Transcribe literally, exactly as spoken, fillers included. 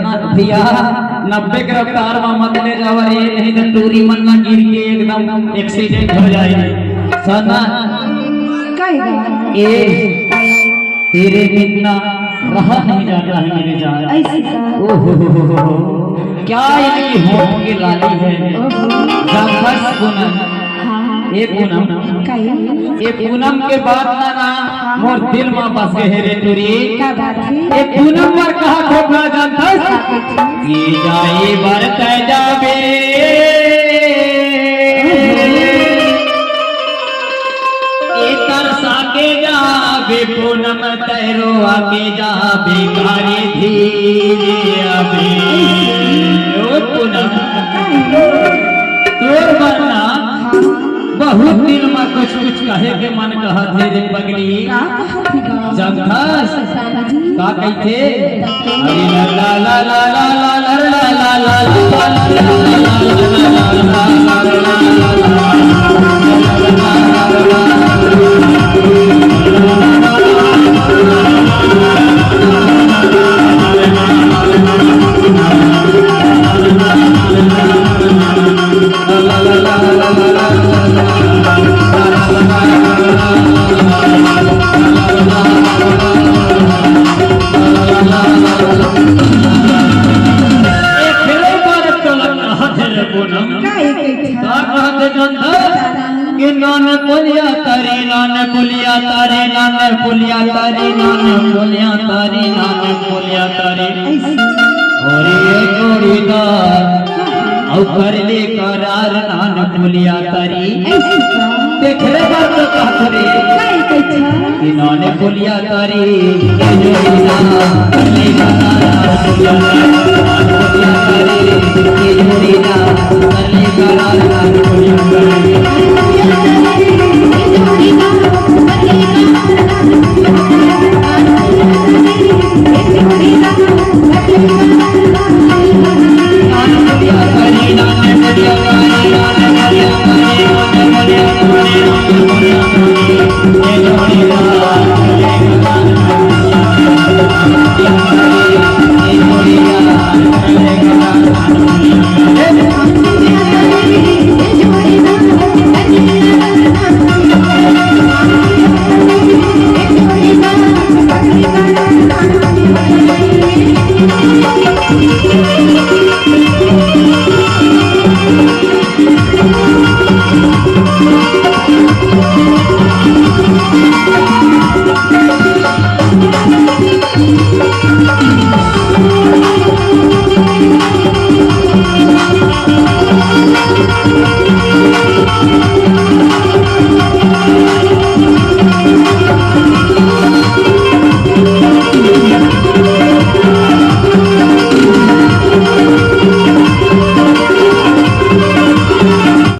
भैया, नब्बे के रफ्तार में मत ले जावा रे, नहीं तो टूरी मन ना गिर के एकदम एक्सीडेंट हो जाए। सुना। कहेगा। ए, तेरे बिना रहा नहीं जाता है मेरे जान। ऐसी का? ओहो हो हो हो हो। क्या इनकी होठ की लाली है। ओहो। जानथस पूनम। हाँ, हाँ। ए पूनम। कही। ए पूनम के बात ना ना मोर दिल में बस गए हे रे टूरी। क्या बात है? ए पूनम मोर कहा खोखला जानथस। क्या बात है? कि जाई बर तै जाबे। ए तरसा के जाबे पूनम तै रोआ के जाबे कारी धीरे अबे। ओ पूनम, तोर बर ना बहुत दिन में कुछ कुछ कहे के मन कहत हे रे पगली। का कहत हे गा? जानथस? का कहिथे? अरे ला ला ला ला ला ला ला ला ला ला। ए, फेरो मारत तोला कहत हे रे पूनम। का ए कहिथे? का कहत हे जानथस? कि नान पुलिया तारी, नान पुलिया तारी, नान पुलिया तारी, नान पुलिया तारी, नान पुलिया तारी। ऐसे। अरे ए जोड़ीदार, अउ कर ले करार नान पुलिया तारी। ऐसे का? तेखरे बर तो कहत रे। का ए कहिथे? कि नान पुलिया तारी, ए जोड़ीदार, कर ले करार नान पुलिया तारी, नान पुलिया तारी, ए जोड़ीदार, कर ले करार नान पुलिया तारी।